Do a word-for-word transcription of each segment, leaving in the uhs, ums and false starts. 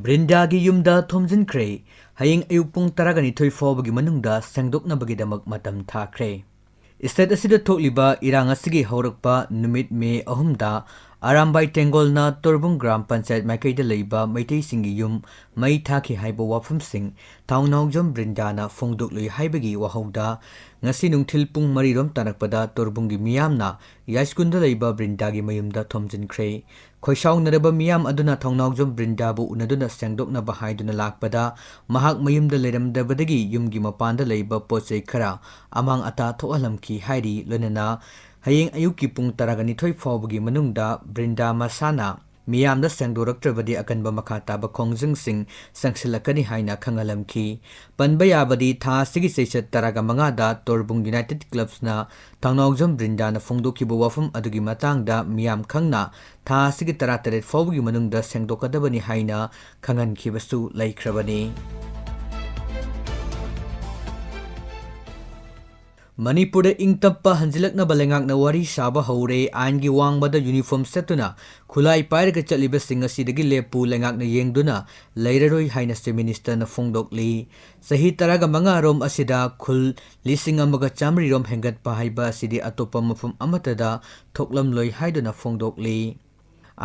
ꯕ꯭ꯔꯤꯟꯗꯥꯒꯤ ꯌꯨꯝꯗ ꯊꯣꯝꯖꯤꯟꯈ꯭ꯔꯦ꯫ ꯍꯌꯦꯡ ꯑꯌꯨꯛ ꯄꯨꯡ ꯇꯔꯥꯒ ꯅꯤꯊꯣꯏ ꯐꯥꯎꯕꯒꯤ ꯃꯅꯨꯡꯗ ꯁꯦꯡꯗꯣꯛꯅꯕꯒꯤꯗꯃꯛ ꯃꯇꯝ ꯊꯥꯈ꯭ꯔꯦ꯫ ꯏꯁꯇꯦꯠ ꯑꯁꯤꯗ ꯊꯣꯛꯂꯤꯕ ꯏꯔꯥꯡ ꯑꯁꯤꯒꯤ ꯍꯧꯔꯛꯄ ꯅꯨꯃꯤꯠ ꯃꯦ ꯑꯍꯨꯝꯗ ꯑꯔꯥꯝꯕꯥꯏ ꯇꯦꯡꯒꯣꯜꯅ ꯇꯣꯔꯕꯨꯡ ꯒ꯭ꯔꯥꯝ ꯄꯟꯆꯥꯌꯠ ꯃꯥꯏꯀꯩꯗ ꯂꯩꯕ ꯃꯩꯇꯩꯁꯤꯡꯒꯤ ꯌꯨꯝ ꯃꯩ ꯊꯥꯈꯤ ꯍꯥꯏꯕ ꯋꯥꯐꯝꯁꯤꯡ ꯊꯥꯎꯅꯥꯎꯖꯝ ꯕ꯭ꯔꯤꯟꯗꯥꯅ ꯐꯣꯡꯗꯣꯛꯂꯨꯏ ꯍꯥꯏꯕꯒꯤ ꯋꯥꯍꯧꯗ ꯉꯁꯤ ꯅꯨꯡꯊꯤꯜ ꯄꯨꯡ ꯃꯔꯤꯔꯣꯝ ꯇꯥꯔꯛꯄꯗ ꯇꯣꯔꯕꯨꯡꯒꯤ ꯃꯤꯌꯥꯝꯅ ꯌꯥꯏꯁ꯭ꯀꯨꯜꯗ ꯂꯩꯕ ꯕ꯭ꯔꯤꯟꯗꯥꯒꯤ ꯃꯌꯨꯝꯗ ꯊꯣꯝꯖꯤꯟꯈ꯭ꯔꯦ꯫ ꯈꯣꯏꯁꯥꯎꯅꯔꯕ ꯃꯤꯌꯥꯝ ꯑꯗꯨꯅ ꯊꯧꯅꯥꯎꯖꯝ ꯕ꯭ꯔꯤꯟꯗꯥꯕꯨ ꯎꯅꯗꯨꯅ ꯁꯦꯡꯗꯣꯛꯅꯕ ꯍꯥꯏꯗꯨꯅ ꯂꯥꯛꯄꯗ ꯃꯍꯥꯛ ꯃꯌꯨꯝꯗ ꯂꯩꯔꯝꯗꯕꯗꯒꯤ ꯌꯨꯝꯒꯤ ꯃꯄꯥꯟꯗ ꯂꯩꯕ ꯄꯣꯠ ꯆꯩ ꯈꯔ ꯑꯃꯥꯡ ꯑꯇꯥ ꯊꯣꯛꯍꯜꯂꯝꯈꯤ ꯍꯥꯏꯔꯤ꯫ ꯂꯣꯏꯅꯅ ꯍꯌꯦꯡ ꯑꯌꯨꯛꯀꯤ ꯄꯨꯡ ꯇꯔꯥꯒ ꯅꯤꯊꯣꯏ ꯐꯥꯎꯕꯒꯤ ꯃꯅꯨꯡꯗ ꯕ꯭ꯔꯤꯟꯗꯥ ꯃꯁꯥꯅ ꯃꯤꯌꯥꯝꯗ ꯁꯦꯡꯗꯣꯔꯛꯇ꯭ꯔꯕꯗꯤ ꯑꯀꯟꯕ ꯃꯈꯥ ꯇꯥꯕ ꯈꯣꯡꯖꯪꯁꯤꯡ ꯆꯪꯁꯤꯜꯂꯛꯀꯅꯤ ꯍꯥꯏꯅ ꯈꯪꯍꯜꯂꯝꯈꯤ꯫ ꯄꯟꯕ ꯌꯥꯕꯗꯤ ꯊꯥ ꯑꯁꯤꯒꯤ ꯆꯩꯆꯠ ꯇꯔꯥꯒ ꯃꯉꯥꯗ ꯇꯣꯔꯕꯨꯡ ꯌꯨꯅꯥꯏꯇꯦꯗ ꯀ꯭ꯂꯕꯁꯅ ꯊꯧꯅꯥꯎꯖꯝ ꯕ꯭ꯔꯤꯟꯗꯥꯅ ꯐꯣꯡꯗꯣꯛꯈꯤꯕ ꯋꯥꯐꯝ ꯑꯗꯨꯒꯤ ꯃꯇꯥꯡꯗ ꯃꯤꯌꯥꯝ ꯈꯪꯅ ꯊꯥ ꯑꯁꯤꯒꯤ ꯇꯔꯥꯇꯔꯦꯠ ꯐꯥꯎꯕꯒꯤ ꯃꯅꯨꯡꯗ ꯁꯦꯡꯗꯣꯛꯀꯗꯕꯅꯤ ꯍꯥꯏꯅ ꯈꯪꯍꯟꯈꯤꯕꯁꯨ ꯂꯩꯈ꯭ꯔꯕꯅꯤ꯫ ꯃꯅꯤꯄꯨꯔꯗ ꯏꯪ ꯇꯞꯄ ꯍꯟꯖꯤꯜꯂꯛꯅꯕ ꯂꯩꯉꯥꯛꯅ ꯋꯥꯔꯤ ꯁꯥꯕ ꯍꯧꯔꯦ꯫ ꯑꯥꯏꯟꯒꯤ ꯋꯥꯡꯃꯗ ꯌꯨꯅꯤꯐꯣꯔꯝ ꯁꯦꯠꯇꯨꯅ ꯈꯨꯠꯂꯥꯏ ꯄꯥꯏꯔꯒ ꯆꯠꯂꯤꯕꯁꯤꯡ ꯑꯁꯤꯗꯒꯤ ꯂꯦꯞꯄꯨ, ꯂꯩꯉꯥꯛꯅ ꯌꯦꯡꯗꯨꯅ ꯂꯩꯔꯔꯣꯏ ꯍꯥꯏꯅ ꯆꯤꯐ ꯃꯤꯅꯤꯁꯇꯔꯅ ꯐꯣꯡꯗꯣꯛꯂꯤ꯫ ꯆꯍꯤ ꯇꯔꯥꯒ ꯃꯉꯥꯔꯣꯝ ꯑꯁꯤꯗ ꯈꯨꯜ ꯂꯤꯁꯤꯡ ꯑꯃꯒ ꯆꯥꯃꯔꯤꯔꯣꯝ ꯍꯦꯟꯒꯠꯄ ꯍꯥꯏꯕ ꯑꯁꯤꯗꯤ ꯑꯇꯣꯞꯄ ꯃꯐꯝ ꯑꯃꯠꯇꯗ ꯊꯣꯛꯂꯝꯂꯣꯏ ꯍꯥꯏꯗꯨꯅ ꯐꯣꯡꯗꯣꯛꯂꯤ꯫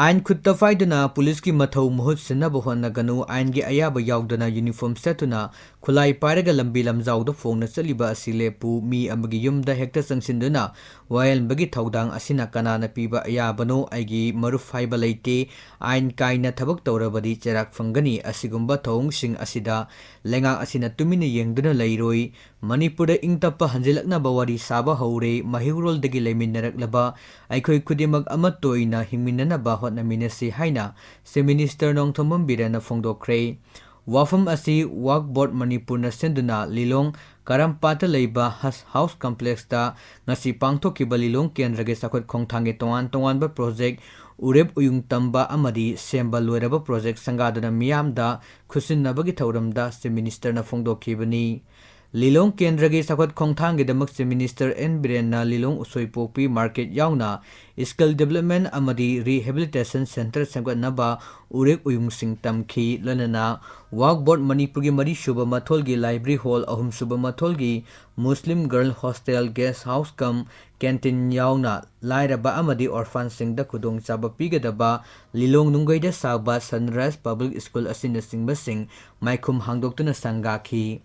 ꯑꯥꯏꯟ ꯈꯨꯠꯇ ꯄꯥꯏꯗꯨꯅ ꯄꯨꯂꯤꯁꯀꯤ ꯃꯊꯧ ꯃꯍꯨꯠ ꯁꯤꯟꯅꯕ ꯍꯣꯠꯅꯒꯅꯨ꯫ ꯑꯥꯏꯟꯒꯤ ꯑꯌꯥꯕ ꯌꯥꯎꯗꯅ ꯌꯨꯅꯤꯐꯣꯔꯝ ꯁꯦꯠꯇꯨꯅ ꯈꯨꯠꯂꯥꯏ ꯄꯥꯏꯔꯒ ꯂꯝꯕꯤ ꯂꯝꯖꯥꯎꯗ ꯐꯣꯡꯅ ꯆꯠꯂꯤꯕ ꯑꯁꯤ ꯂꯦꯞꯄꯨ꯫ ꯃꯤ ꯑꯃꯒꯤ ꯌꯨꯝꯗ ꯍꯦꯛꯇ ꯆꯪꯁꯤꯟꯗꯨꯅ ꯋꯥꯌꯦꯜꯕꯒꯤ ꯊꯧꯗꯥꯡ ꯑꯁꯤꯅ ꯀꯅꯥꯅ ꯄꯤꯕ ꯑꯌꯥꯕꯅꯣ? ꯑꯩꯒꯤ ꯃꯔꯨꯞ ꯍꯥꯏꯕ ꯂꯩꯇꯦ꯫ ꯑꯥꯏꯟ ꯀꯥꯏꯅ ꯊꯕꯛ ꯇꯧꯔꯕꯗꯤ ꯆꯩꯔꯥꯛ ꯐꯪꯒꯅꯤ꯫ ꯑꯁꯤꯒꯨꯝꯕ ꯊꯧꯑꯣꯡꯁꯤꯡ ꯑꯁꯤꯗ ꯂꯩꯉꯥꯛ ꯑꯁꯤꯅ ꯇꯨꯃꯤꯟꯅ ꯌꯦꯡꯗꯨꯅ ꯂꯩꯔꯣꯏ꯫ ꯃꯅꯤꯄꯨꯔꯗ ꯏꯪ ꯇꯞꯄ ꯍꯟꯖꯤꯜꯂꯛꯅꯕ ꯋꯥꯔꯤ ꯁꯥꯕ ꯍꯧꯔꯦ꯫ ꯃꯍꯩꯔꯣꯜꯗꯒꯤ ꯂꯩꯃꯤꯟꯅꯔꯛꯂꯕ ꯑꯩꯈꯣꯏ ꯈꯨꯗꯤꯡꯃꯛ ꯑꯃꯠꯇ ꯑꯣꯏꯅ ꯍꯤꯡꯃꯤꯟꯅꯅꯕ ꯍꯣꯠꯅꯃꯤꯟꯅꯁꯤ ꯍꯥꯏꯅ ꯆꯤꯐ ꯃꯤꯅꯤꯁꯇꯔ ꯅꯣꯡꯊꯣꯝꯕꯝ ꯕꯤꯔꯦꯟꯅ ꯐꯣꯡꯗꯣꯛꯈ꯭ꯔꯦ꯫ ꯋꯥꯐꯝ ꯑꯁꯤ ꯋꯥꯛ ꯕꯣꯔꯗ ꯃꯅꯤꯄꯨꯔꯅ ꯁꯤꯟꯗꯨꯅ ꯂꯤꯂꯣꯡ ꯀꯔꯝꯄꯥꯠꯇ ꯂꯩꯕ ꯍꯖ ꯍꯥꯎꯁ ꯀꯝꯄ꯭ꯂꯦꯛꯁꯇ ꯉꯁꯤ ꯄꯥꯡꯊꯣꯛꯈꯤꯕ ꯂꯤꯂꯣꯡ ꯀꯦꯟꯗ꯭ꯔꯒꯤ ꯆꯥꯎꯈꯠ ꯈꯣꯡꯊꯥꯡꯒꯤ ꯇꯣꯉꯥꯟ ꯇꯣꯉꯥꯟꯕ ꯄ꯭ꯔꯣꯖꯦꯛ ꯎꯔꯦꯞ ꯎꯌꯨꯡ ꯇꯝꯕ ꯑꯃꯗꯤ ꯁꯦꯝꯕ ꯂꯣꯏꯔꯕ ꯄ꯭ꯔꯣꯖꯦꯛ ꯁꯪꯒꯥꯗꯨꯅ ꯃꯤꯌꯥꯝꯗ ꯈꯨꯠꯁꯤꯟꯅꯕꯒꯤ ꯊꯧꯔꯝꯗ ꯆꯤꯐ ꯃꯤꯅꯤꯁꯇꯔꯅ ꯐꯣꯡꯗꯣꯛꯈꯤꯕꯅꯤ꯫ ꯂꯤꯂꯣꯡ ꯀꯦꯟꯗ꯭ꯔꯒꯤ ꯆꯥꯎꯈꯠ ꯈꯣꯡꯊꯥꯡꯒꯤꯗꯃꯛ Chief Minister ꯑꯦꯟ ꯕꯤꯔꯦꯟꯅ ꯂꯤꯂꯣꯡ ꯎꯁꯣꯏꯄꯣꯛꯄꯤ market ꯌꯥꯎꯅ skill development ꯑꯃꯗꯤ rehabilitation centre ꯁꯦꯝꯒꯠꯅꯕ ꯎꯔꯦꯛ ꯎꯌꯨꯡꯁꯤꯡ ꯇꯝꯈꯤ꯫ ꯂꯣꯏꯅꯅ ꯋꯥꯛ ꯕꯣꯔꯗ ꯃꯅꯤꯄꯨꯔꯒꯤ ꯃꯔꯤꯁꯨꯕ ꯃꯊꯣꯜꯒꯤ library hall, ꯑꯍꯨꯝꯁꯨꯕ ꯃꯊꯣꯜꯒꯤ Muslim girl hostel, guest house cum canteen ꯌꯥꯎꯅ ꯂꯥꯏꯔꯕ ꯑꯃꯗꯤ orphanꯁꯤꯡꯗ ꯈꯨꯗꯣꯡꯆꯥꯕ ꯄꯤꯒꯗꯕ ꯂꯤꯂꯣꯡ ꯅꯨꯡꯒꯩꯗ ꯁꯥꯕ Sunrise Public School ꯑꯁꯤꯅꯆꯤꯡꯕꯁꯤꯡ ꯃꯥꯏꯈꯨꯝ ꯍꯥꯡꯗꯣꯛꯇꯨꯅ ꯁꯪꯒꯥꯈꯤ꯫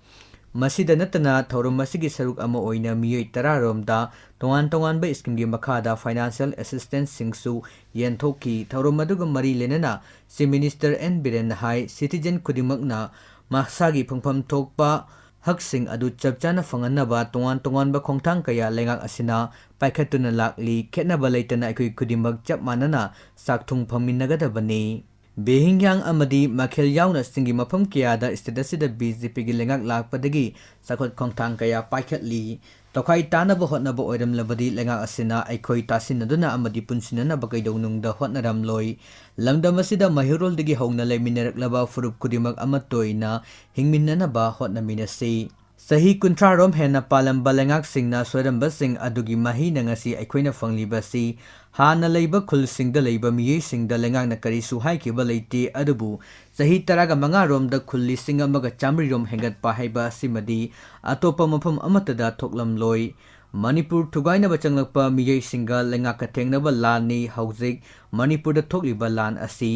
ꯃꯁꯤꯗ ꯅꯠꯇꯅ ꯊꯧꯔꯝ ꯑꯁꯤꯒꯤ ꯁꯔꯨꯛ ꯑꯃ ꯑꯣꯏꯅ ꯃꯤꯑꯣꯏ ꯇꯔꯥ ꯔꯣꯝꯗ ꯇꯣꯉꯥꯟ ꯇꯣꯉꯥꯟꯕ schemeꯒꯤ ꯃꯈꯥꯗ financial assistanceꯁꯤꯡꯁꯨ ꯌꯦꯟꯊꯣꯛꯈꯤ꯫ ꯊꯧꯔꯝ ꯑꯗꯨꯒ ꯃꯔꯤ ꯂꯩꯅꯅ Chief Minister ꯑꯦꯟ ꯕꯤꯔꯦꯟꯅ ꯍꯥꯏ, citizen ꯈꯨꯗꯤꯡꯃꯛꯅ ꯃꯁꯥꯒꯤ ꯐꯪꯐꯝ ꯊꯣꯛꯄ ꯍꯛꯁꯤꯡ ꯑꯗꯨ ꯆꯞ ꯆꯥꯅ ꯐꯪꯍꯟꯅꯕ ꯇꯣꯉꯥꯟ ꯇꯣꯉꯥꯟꯕ ꯈꯣꯡꯊꯥꯡ ꯀꯌꯥ ꯂꯩꯉꯥꯛ ꯑꯁꯤꯅ ꯄꯥꯏꯈꯠꯇꯨꯅ ꯂꯥꯛꯂꯤ꯫ ꯈꯦꯠꯅꯕ ꯂꯩꯇꯅ ꯑꯩꯈꯣꯏ ꯈꯨꯗꯤꯡꯃꯛ ꯆꯞ ꯃꯥꯟꯅꯅ ꯆꯥꯛ ꯊꯣꯡ ꯐꯝꯃꯤꯟꯅꯒꯗꯕꯅꯤ꯫ ꯕꯦꯍꯤꯡꯌꯥꯡ ꯑꯃꯗꯤ ꯃꯈꯦꯜ ꯌꯥꯎꯅ ꯆꯤꯡꯒꯤ ꯃꯐꯝ ꯀꯌꯥꯗ state ꯑꯁꯤꯗ BJPꯒꯤ ꯂꯩꯉꯥꯛ ꯂꯥꯛꯄꯗꯒꯤ ꯆꯥꯎꯈꯠ ꯈꯣꯡꯊꯥꯡ ꯀꯌꯥ ꯄꯥꯏꯈꯠꯂꯤ꯫ ꯇꯣꯈꯥꯏ ꯇꯥꯅꯕ ꯍꯣꯠꯅꯕ ꯑꯣꯏꯔꯝꯂꯕꯗꯤ ꯂꯩꯉꯥꯛ ꯑꯁꯤꯅ ꯑꯩꯈꯣꯏ ꯇꯥꯁꯤꯟꯅꯗꯨꯅ ꯑꯃꯗꯤ ꯄꯨꯟꯁꯤꯟꯅꯅꯕ ꯀꯩꯗꯧꯅꯨꯡꯗ ꯍꯣꯠꯅꯔꯝꯂꯣꯏ꯫ ꯂꯝꯗꯝ ꯑꯁꯤꯗ ꯃꯩꯍꯧꯔꯣꯜꯗꯒꯤ ꯍꯧꯅ ꯂꯩꯃꯤꯟꯅꯔꯛꯂꯕ ꯐꯨꯔꯨꯞ ꯈꯨꯗꯤꯡꯃꯛ ꯑꯃꯠꯇ ꯑꯣꯏꯅ ꯍꯤꯡꯃꯤꯟꯅꯅꯕ ꯍꯣꯠꯅꯃꯤꯟꯅꯁꯤ꯫ ꯆꯍꯤ ꯀꯨꯟꯊ꯭ꯔꯥ ꯔꯣꯝ ꯍꯦꯟꯅ ꯄꯥꯜꯂꯝꯕ ꯂꯩꯉꯥꯛꯁꯤꯡꯅ ꯁꯣꯏꯔꯝꯕꯁꯤꯡ ꯑꯗꯨꯒꯤ ꯃꯍꯩꯅ ꯉꯁꯤ ꯑꯩꯈꯣꯏꯅ ꯐꯪꯂꯤꯕꯁꯤ꯫ ꯍꯥꯟꯅ ꯂꯩꯕ ꯈꯨꯜꯁꯤꯡꯗ ꯂꯩꯕ ꯃꯤꯑꯣꯏꯁꯤꯡꯗ ꯂꯩꯉꯥꯛꯅ ꯀꯔꯤꯁꯨ ꯍꯥꯏꯈꯤꯕ ꯂꯩꯇꯦ, ꯑꯗꯨꯕꯨ ꯆꯍꯤ ꯇꯔꯥꯒ ꯃꯉꯥ ꯔꯣꯝꯗ ꯈꯨꯜ ꯂꯤꯁꯤꯡ ꯑꯃꯒ ꯆꯥꯃꯔꯤ ꯔꯣꯝ ꯍꯦꯟꯒꯠꯄ ꯍꯥꯏꯕ ꯑꯁꯤꯃꯗꯤ ꯑꯇꯣꯞꯄ ꯃꯐꯝ ꯑꯃꯠꯇꯗ ꯊꯣꯛꯂꯝꯂꯣꯏ꯫ ꯃꯅꯤꯄꯨꯔ ꯊꯨꯒꯥꯏꯅꯕ ꯆꯪꯂꯛꯄ ꯃꯤꯑꯣꯏꯁꯤꯡꯒ ꯂꯩꯉꯥꯛꯀ ꯊꯦꯡꯅꯕ ꯂꯥꯟꯅꯤ ꯍꯧꯖꯤꯛ ꯃꯅꯤꯄꯨꯔꯗ ꯊꯣꯛꯂꯤꯕ ꯂꯥꯟ ꯑꯁꯤ꯫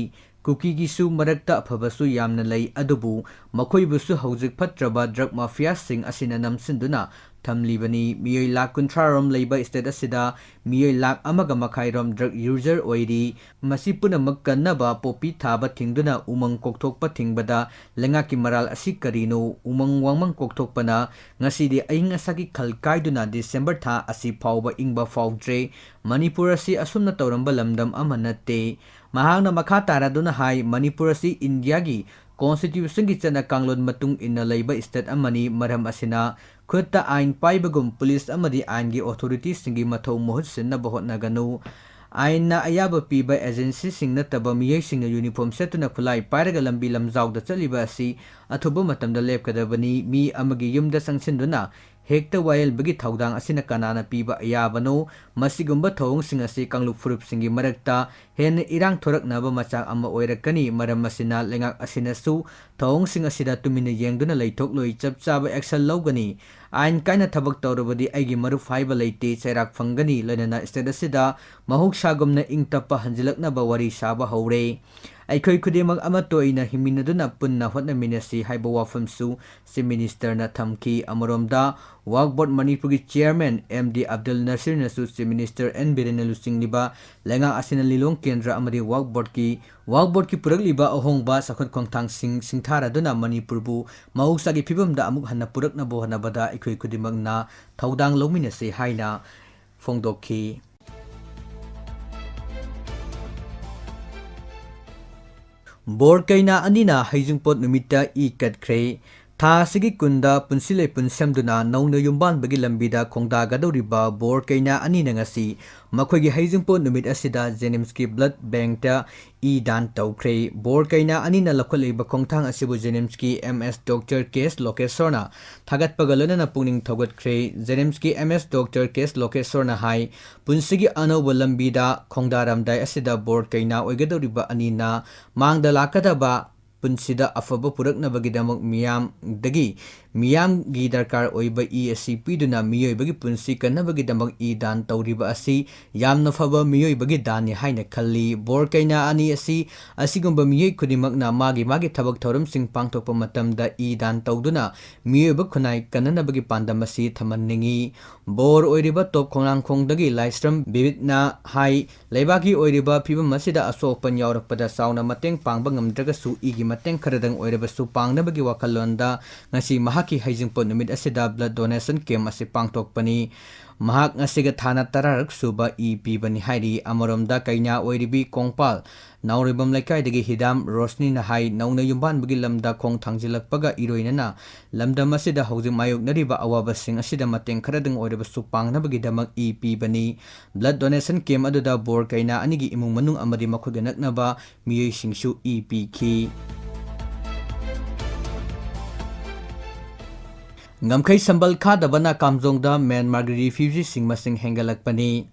ꯀꯨꯀꯤꯒꯤꯁꯨ ꯃꯔꯛꯇ ꯑꯐꯕꯁꯨ ꯌꯥꯝꯅ ꯂꯩ, ꯑꯗꯨꯕꯨ ꯃꯈꯣꯏꯕꯨꯁꯨ ꯍꯧꯖꯤꯛ ꯐꯠꯇ꯭ꯔꯕ drug mafiaꯁꯤꯡ ꯑꯁꯤꯅ ꯅꯝꯁꯤꯟꯗꯨꯅ ꯊꯝꯂꯤꯕꯅꯤ꯫ ꯃꯤꯑꯣꯏ ꯂꯥꯈ ꯀꯨꯟꯊ꯭ꯔꯥ ꯔꯣꯝ ꯂꯩꯕ state ꯑꯁꯤꯗ ꯃꯤꯑꯣꯏ ꯂꯥꯈ ꯑꯃꯒ ꯃꯈꯥꯏ ꯔꯣꯝ drug user ꯑꯣꯏꯔꯤ꯫ ꯃꯁꯤ ꯄꯨꯝꯅꯃꯛ ꯀꯟꯅꯕ ꯄꯣꯄꯤ ꯊꯥꯕ ꯊꯤꯡꯗꯨꯅ ꯎꯃꯪ ꯀꯣꯛꯊꯣꯛꯄ ꯊꯤꯡꯕꯗ ꯂꯩꯉꯥꯛꯀꯤ ꯃꯔꯥꯜ ꯑꯁꯤ ꯀꯔꯤꯅꯣ? ꯎꯃꯪ ꯋꯥꯃꯪ ꯀꯣꯛꯊꯣꯛꯄꯅ ꯉꯁꯤꯗꯤ ꯑꯏꯪ ꯑꯁꯥꯒꯤ ꯈꯜ ꯀꯥꯏꯗꯨꯅ December ꯊꯥ ꯑꯁꯤ ꯐꯥꯎꯕ ꯏꯪꯕ ꯐꯥꯎꯗ꯭ꯔꯦ꯫ ꯃꯅꯤꯄꯨꯔ ꯑꯁꯤ ꯑꯁꯨꯝꯅ ꯇꯧꯔꯝꯕ ꯂꯝꯗꯝ ꯑꯃ ꯅꯠꯇꯦ꯫ ꯃꯍꯥꯛꯅ ꯃꯈꯥ ꯇꯥꯔꯗꯨꯅ ꯍꯥꯏ, ꯃꯅꯤꯄꯨꯔ ꯑꯁꯤ ꯏꯟꯗꯤꯌꯥꯒꯤ constitutionꯒꯤ ꯆꯠꯅ ꯀꯥꯡꯂꯣꯟ ꯃꯇꯨꯡ ꯏꯟꯅ ꯂꯩꯕ state ꯑꯃꯅꯤ꯫ ꯃꯔꯝ ꯑꯁꯤꯅ ꯈꯨꯠꯇ ꯑꯥꯏꯟ ꯄꯥꯏꯕꯒꯨꯝ police ꯑꯃꯗꯤ ꯑꯥꯏꯟꯒꯤ authorityꯁꯤꯡꯒꯤ ꯃꯊꯧ ꯃꯍꯨꯠ ꯁꯤꯟꯅꯕ ꯍꯣꯠꯅꯒꯅꯨ꯫ ꯑꯥꯏꯟꯅ ꯑꯌꯥꯕ ꯄꯤꯕ ꯑꯦꯖꯦꯟꯁꯤꯁꯤꯡ ꯅꯠꯇꯕ ꯃꯤꯑꯣꯏꯁꯤꯡꯅ ꯌꯨꯅꯤꯐꯣꯔꯝ ꯁꯦꯠꯇꯨꯅ ꯈꯨꯠꯂꯥꯏ ꯄꯥꯏꯔꯒ ꯂꯝꯕꯤ ꯂꯝꯖꯥꯎꯗ ꯆꯠꯂꯤꯕ ꯑꯁꯤ ꯑꯊꯨꯕ ꯃꯇꯝꯗ ꯂꯦꯞꯀꯗꯕꯅꯤ꯫ ꯃꯤ ꯑꯃꯒꯤ ꯌꯨꯝꯗ ꯆꯪꯁꯤꯟꯗꯨꯅ ꯍꯦꯛꯇ ꯋꯥꯌꯦꯜꯕꯒꯤ ꯊꯧꯗꯥꯡ ꯑꯁꯤꯅ ꯀꯅꯥꯅ ꯄꯤꯕ ꯑꯌꯥꯕꯅꯣ? ꯃꯁꯤꯒꯨꯝꯕ ꯊꯧꯑꯣꯡꯁꯤꯡ ꯑꯁꯤ ꯀꯥꯡꯂꯨꯞ ꯐꯨꯔꯨꯞꯁꯤꯡꯒꯤ ꯃꯔꯛꯇ ꯍꯦꯟꯅ ꯏꯔꯥꯡ ꯊꯣꯔꯛꯅꯕ ꯃꯆꯥꯛ ꯑꯃ ꯑꯣꯏꯔꯛꯀꯅꯤ꯫ ꯃꯔꯝ ꯑꯁꯤꯅ ꯂꯩꯉꯥꯛ ꯑꯁꯤꯅꯁꯨ ꯊꯧꯑꯣꯡꯁꯤꯡ ꯑꯁꯤꯗ ꯇꯨꯃꯤꯟꯅ ꯌꯦꯡꯗꯨꯅ ꯂꯩꯊꯣꯛꯂꯣꯏ, ꯆꯞ ꯆꯥꯕ action ꯂꯧꯒꯅꯤ꯫ ꯑꯥꯏꯟ ꯀꯥꯏꯅ ꯊꯕꯛ ꯇꯧꯔꯕꯗꯤ ꯑꯩꯒꯤ ꯃꯔꯨꯞ ꯍꯥꯏꯕ ꯂꯩꯇꯦ, ꯆꯩꯔꯥꯛ ꯐꯪꯒꯅꯤ꯫ ꯂꯣꯏꯅꯅ state ꯑꯁꯤꯗ ꯃꯍꯧꯁꯥꯒꯨꯝꯅ ꯏꯪ ꯇꯞꯄ ꯍꯟꯖꯤꯜꯂꯛꯅꯕ ꯋꯥꯔꯤ ꯁꯥꯕ ꯍꯧꯔꯦ꯫ ꯑꯩꯈꯣꯏ ꯈꯨꯗꯤꯡꯃꯛ ꯑꯃꯠꯇ ꯑꯣꯏꯅ ꯍꯤꯡꯃꯤꯟꯅꯗꯨꯅ ꯄꯨꯟꯅ ꯍꯣꯠꯅꯃꯤꯟꯅꯁꯤ ꯍꯥꯏꯕ ꯋꯥꯐꯝꯁꯨ Chief Ministerꯅ ꯊꯝꯈꯤ꯫ ꯑꯃꯔꯣꯝꯗ, Waqf Board ꯃꯅꯤꯄꯨꯔꯒꯤ Chairman M D Abdul Nasirꯅꯁꯨ Chief Minister N Birenꯅ ꯂꯨꯆꯤꯡꯂꯤꯕ ꯂꯩꯉꯥꯛ ꯑꯁꯤꯅ ꯂꯤꯂꯣꯡ ꯀꯦꯟꯗ꯭ꯔ ꯑꯃꯗꯤ Waqf Boardꯀꯤ, Waqf Boardꯀꯤ ꯄꯨꯔꯛꯂꯤꯕ ꯑꯍꯣꯡꯕ ꯆꯥꯎꯈꯠ ꯈꯣꯡꯊꯥꯡꯁꯤꯡ ꯁꯤꯡꯊꯥꯔꯗꯨꯅ ꯃꯅꯤꯄꯨꯔꯕꯨ ꯃꯍꯧꯁꯥꯒꯤ ꯐꯤꯕꯝꯗ ꯑꯃꯨꯛ ꯍꯟꯅ ꯄꯨꯔꯛꯅꯕ ꯍꯣꯠꯅꯕꯗ ꯑꯩꯈꯣꯏ ꯈꯨꯗꯤꯡꯃꯛꯅ ꯊꯧꯗꯥꯡ ꯂꯧꯃꯤꯟꯅꯁꯤ ꯍꯥꯏꯅ ꯐꯣꯡꯗꯣꯛꯈꯤ꯫ ꯕꯣꯔ ꯀꯩꯅꯥ ꯑꯅꯤꯅ ꯍꯩꯖꯤꯡꯄꯣꯠ ꯅꯨꯃꯤꯠꯇ ꯏ ꯀꯠꯈ꯭ꯔꯦ꯫ ꯊꯥ ꯑꯁꯤꯒꯤ ꯀꯨꯟꯗ ꯄꯨꯟꯁꯤ ꯂꯩꯄꯨꯟ ꯁꯦꯝꯗꯨꯅ ꯅꯧꯅ ꯌꯨꯝꯕꯥꯟꯕꯒꯤ ꯂꯝꯕꯤꯗ ꯈꯣꯡꯗꯥꯒꯗꯧꯔꯤꯕ ꯕꯣꯔ ꯀꯩꯅꯥ ꯑꯅꯤꯅ ꯉꯁꯤ ꯃꯈꯣꯏꯒꯤ ꯍꯩꯖꯤꯡꯄꯣꯠ ꯅꯨꯃꯤꯠ ꯑꯁꯤꯗ JNIMSꯀꯤ blood bankꯇ ꯏ ꯗꯥꯟ ꯇꯧꯈ꯭ꯔꯦ꯫ ꯕꯣꯔ ꯀꯩꯅꯥ ꯑꯅꯤꯅ ꯂꯧꯈꯠꯂꯛꯂꯤꯕ ꯈꯣꯡꯊꯥꯡ ꯑꯁꯤꯕꯨ JNIMSꯀꯤ MS Doctor K S ꯂꯣꯀꯦꯁꯣꯔꯅ ꯊꯥꯒꯠꯄꯒ ꯂꯣꯏꯅꯅ ꯄꯨꯛꯅꯤꯡ ꯊꯧꯒꯠꯈ꯭ꯔꯦ꯫ JNIMSꯀꯤ MS Doctor K S ꯂꯣꯀꯦꯁꯣꯔꯅ ꯍꯥꯏ, ꯄꯨꯟꯁꯤꯒꯤ ꯑꯅꯧꯕ ꯂꯝꯕꯤꯗ ꯈꯣꯡꯗꯥꯔꯝꯗꯥꯏ ꯑꯁꯤꯗ ꯕꯣꯔ ꯀꯩꯅꯥ ꯑꯣꯏꯒꯗꯧꯔꯤꯕ ꯑꯅꯤꯅ ꯃꯥꯡꯗ ꯂꯥꯛꯀꯗꯕ ꯄꯨꯟꯁꯤꯗ ꯑꯐꯕ ꯄꯨꯔꯛꯅꯕꯒꯤꯗꯃꯛ ꯃꯤꯌꯥꯝꯗꯒꯤ, ꯃꯤꯌꯥꯝꯒꯤ ꯗꯔꯀꯥꯔ ꯑꯣꯏꯕ ꯏ ꯑꯁꯤ ꯄꯤꯗꯨꯅ ꯃꯤꯑꯣꯏꯕꯒꯤ ꯄꯨꯟꯁꯤ ꯀꯟꯅꯕꯒꯤꯗꯃꯛ ꯏ ꯗꯥꯟ ꯇꯧꯔꯤꯕ ꯑꯁꯤ ꯌꯥꯝꯅ ꯐꯕ ꯃꯤꯑꯣꯏꯕꯒꯤ ꯗꯥꯟꯅꯤ ꯍꯥꯏꯅ ꯈꯜꯂꯤ꯫ ꯕꯣꯔ ꯀꯩꯅꯥ ꯑꯅꯤ ꯑꯁꯤ ꯑꯁꯤꯒꯨꯝꯕ ꯃꯤꯑꯣꯏ ꯈꯨꯗꯤꯡꯃꯛꯅ ꯃꯥꯒꯤ ꯃꯥꯒꯤ ꯊꯕꯛ ꯊꯧꯔꯝꯁꯤꯡ ꯄꯥꯡꯊꯣꯛꯄ ꯃꯇꯝꯗ ꯏ ꯗꯥꯟ ꯇꯧꯗꯨꯅ ꯃꯤꯑꯣꯏꯕ ꯈꯨꯟꯅꯥꯏ ꯀꯟꯅꯅꯕꯒꯤ ꯄꯥꯟꯗꯝ ꯑꯁꯤ ꯊꯝꯍꯟꯅꯤꯡꯏ꯫ ꯕꯣꯔ ꯑꯣꯏꯔꯤꯕ ꯇꯣꯞ ꯈꯣꯡꯅꯥꯡꯈꯣꯡꯗꯒꯤ ꯂꯥꯏꯁ꯭ꯔꯝ ꯕꯤꯕꯤꯠꯅ ꯍꯥꯏ, ꯂꯩꯕꯥꯛꯀꯤ ꯑꯣꯏꯔꯤꯕ ꯐꯤꯕꯝ ꯑꯁꯤꯗ ꯑꯁꯣꯛ ꯑꯄꯟ ꯌꯥꯎꯔꯛꯄꯗ ꯆꯥꯎꯅ ꯃꯇꯦꯡ ꯄꯥꯡꯕ ꯉꯝꯗ꯭ꯔꯒꯁꯨ ꯏꯒꯤ ꯃꯇꯦꯡ ꯈꯔꯗꯪ ꯑꯣꯏꯔꯕꯁꯨ ꯄꯥꯡꯅꯕꯒꯤ ꯋꯥꯈꯜꯂꯣꯟꯗ ꯉꯁꯤ ꯃꯍꯥꯛꯀꯤ ꯍꯩꯖꯤꯡꯄꯣꯠ ꯅꯨꯃꯤꯠ ꯑꯁꯤꯗ blood donation camp ꯑꯁꯤ ꯄꯥꯡꯊꯣꯛꯄꯅꯤ꯫ ꯃꯍꯥꯛ ꯉꯁꯤꯒ ꯊꯥꯅ ꯇꯔꯥꯔꯛ ꯁꯨꯕ ꯏ ꯄꯤꯕꯅꯤ ꯍꯥꯏꯔꯤ꯫ ꯑꯃꯔꯣꯝꯗ, ꯀꯩꯅꯥ ꯑꯣꯏꯔꯤꯕꯤ ꯀꯣꯡꯄꯥꯜ ꯅꯥꯎꯔꯦꯝꯕꯝ ꯂꯩꯀꯥꯏꯗꯒꯤ ꯍꯤꯗꯥꯝ ꯔꯣꯁꯅꯤꯅ ꯍꯥꯏ, ꯅꯧꯅ ꯌꯨꯝꯕꯥꯟꯕꯒꯤ ꯂꯝꯗ ꯈꯣꯡ ꯊꯥꯡꯖꯤꯜꯂꯛꯄꯒ ꯏꯔꯣꯏꯅꯅ ꯂꯝꯗꯝ ꯑꯁꯤꯗ ꯍꯧꯖꯤꯛ ꯃꯥꯌꯣꯛꯅꯔꯤꯕ ꯑꯋꯥꯕꯁꯤꯡ ꯑꯁꯤꯗ ꯃꯇꯦꯡ ꯈꯔꯗꯪ ꯑꯣꯏꯔꯕꯁꯨ ꯄꯥꯡꯅꯕꯒꯤꯗꯃꯛ ꯏ ꯄꯤꯕꯅꯤ꯫ Blood donation camp ꯑꯗꯨꯗ ꯕꯣꯔ ꯀꯩꯅꯥ ꯑꯅꯤꯒꯤ ꯏꯃꯨꯡ ꯃꯅꯨꯡ ꯑꯃꯗꯤ ꯃꯈꯣꯏꯒ ꯅꯛꯅꯕ ꯃꯤꯑꯣꯏꯁꯤꯡꯁꯨ ꯏ ꯄꯤꯈꯤ꯫ ꯉꯝꯈꯩ ꯁꯝꯕꯜ ꯈꯥꯗꯕꯅ ꯀꯥꯝꯖꯣꯡꯗ ꯃ꯭ꯌꯥꯟꯃꯥꯔꯒꯤ ꯔꯤꯐ꯭ꯌꯨꯖꯤꯁꯤꯡ ꯃꯁꯤꯡ ꯍꯦꯟꯒꯠꯂꯛꯄꯅꯤ꯫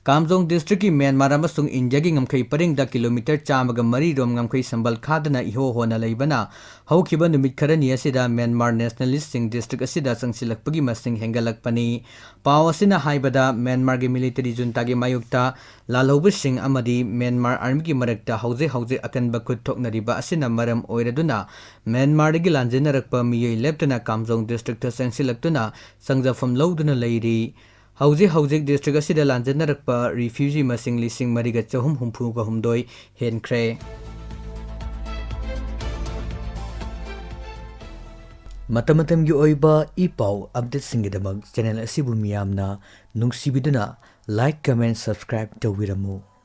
ꯀꯥꯝꯖꯣꯡ ꯗꯤꯁꯇ꯭ꯔꯤꯛꯀꯤ ꯃ꯭ꯌꯥꯟꯃꯥꯔ ꯑꯃꯁꯨꯡ ꯏꯟꯗꯤꯌꯥꯒꯤ ꯉꯝꯈꯩ ꯄꯔꯤꯡꯗ ꯀꯤꯂꯣꯃꯤꯇꯔ ꯆꯥꯝꯃꯒ ꯃꯔꯤ ꯔꯣꯝ ꯉꯝꯈꯩ ꯁꯝꯕꯜ ꯈꯥꯗꯅ ꯏꯍꯣ ꯍꯣꯅ ꯂꯩꯕꯅ, ꯍꯧꯈꯤꯕ ꯅꯨꯃꯤꯠ ꯈꯔꯅꯤ ꯑꯁꯤꯗ ꯃ꯭ꯌꯥꯟꯃꯥꯔ ꯅꯦꯁꯅꯦꯂꯤꯁꯁꯤꯡ ꯗꯤꯁꯇ꯭ꯔꯤꯛ ꯑꯁꯤꯗ ꯆꯪꯁꯤꯜꯂꯛꯄꯒꯤ ꯃꯁꯤꯡ ꯍꯦꯟꯒꯠꯂꯛꯄꯅꯤ꯫ ꯄꯥꯎ ꯑꯁꯤꯅ ꯍꯥꯏꯕꯗ, ꯃ꯭ꯌꯥꯟꯃꯥꯔꯒꯤ ꯃꯤꯂꯤꯇꯔꯤ ꯖꯨꯟꯇꯥꯒꯤ ꯃꯥꯌꯣꯛꯇ ꯂꯥꯜꯍꯧꯕꯁꯤꯡ ꯑꯃꯗꯤ ꯃ꯭ꯌꯥꯟꯃꯥꯔ ꯑꯥꯔꯃꯤꯒꯤ ꯃꯔꯛꯇ ꯍꯧꯖꯤꯛ ꯍꯧꯖꯤꯛ ꯑꯀꯟꯕ ꯈꯨꯠ ꯊꯣꯛꯅꯔꯤꯕ ꯑꯁꯤꯅ ꯃꯔꯝ ꯑꯣꯏꯔꯗꯨꯅ, ꯃ꯭ꯌꯥꯟꯃꯥꯔꯗꯒꯤ ꯂꯥꯟꯖꯦꯟꯅꯔꯛꯄ ꯃꯤꯑꯣꯏ ꯂꯦꯞꯇꯅ ꯀꯥꯝꯖꯣꯡ ꯗꯤꯁꯇ꯭ꯔꯤꯛꯇ ꯆꯪꯁꯤꯜꯂꯛꯇꯨꯅ ꯆꯪꯖꯐꯝ ꯂꯧꯗꯨꯅ ꯂꯩꯔꯤ꯫ ꯍꯧꯖꯤꯛ ꯍꯧꯖꯤꯛ ꯗꯤꯁꯇ꯭ꯔꯤꯛ ꯑꯁꯤꯗ ꯂꯥꯟꯖꯦꯟꯅꯔꯛꯄ ꯔꯤꯐ꯭ꯌꯨꯖꯤ ꯃꯁꯤꯡ ꯂꯤꯁꯤꯡ ꯃꯔꯤꯒ ꯆꯍꯨꯝ ꯍꯨꯝꯐꯨꯒ ꯍꯨꯝꯗꯣꯏ ꯍꯦꯟꯈ꯭ꯔꯦ꯫ ꯃꯇꯝ ꯃꯇꯝꯒꯤ ꯑꯣꯏꯕ ꯏ ꯄꯥꯎ ꯑꯞꯗꯦꯠꯁꯤꯡꯒꯤꯗꯃꯛ ꯆꯦꯅꯦꯜ ꯑꯁꯤꯕꯨ ꯃꯤꯌꯥꯝꯅ ꯅꯨꯡꯁꯤꯕꯤꯗꯨꯅ like, comment, subscribe ꯇꯧꯕꯤꯔꯝꯃꯨ꯫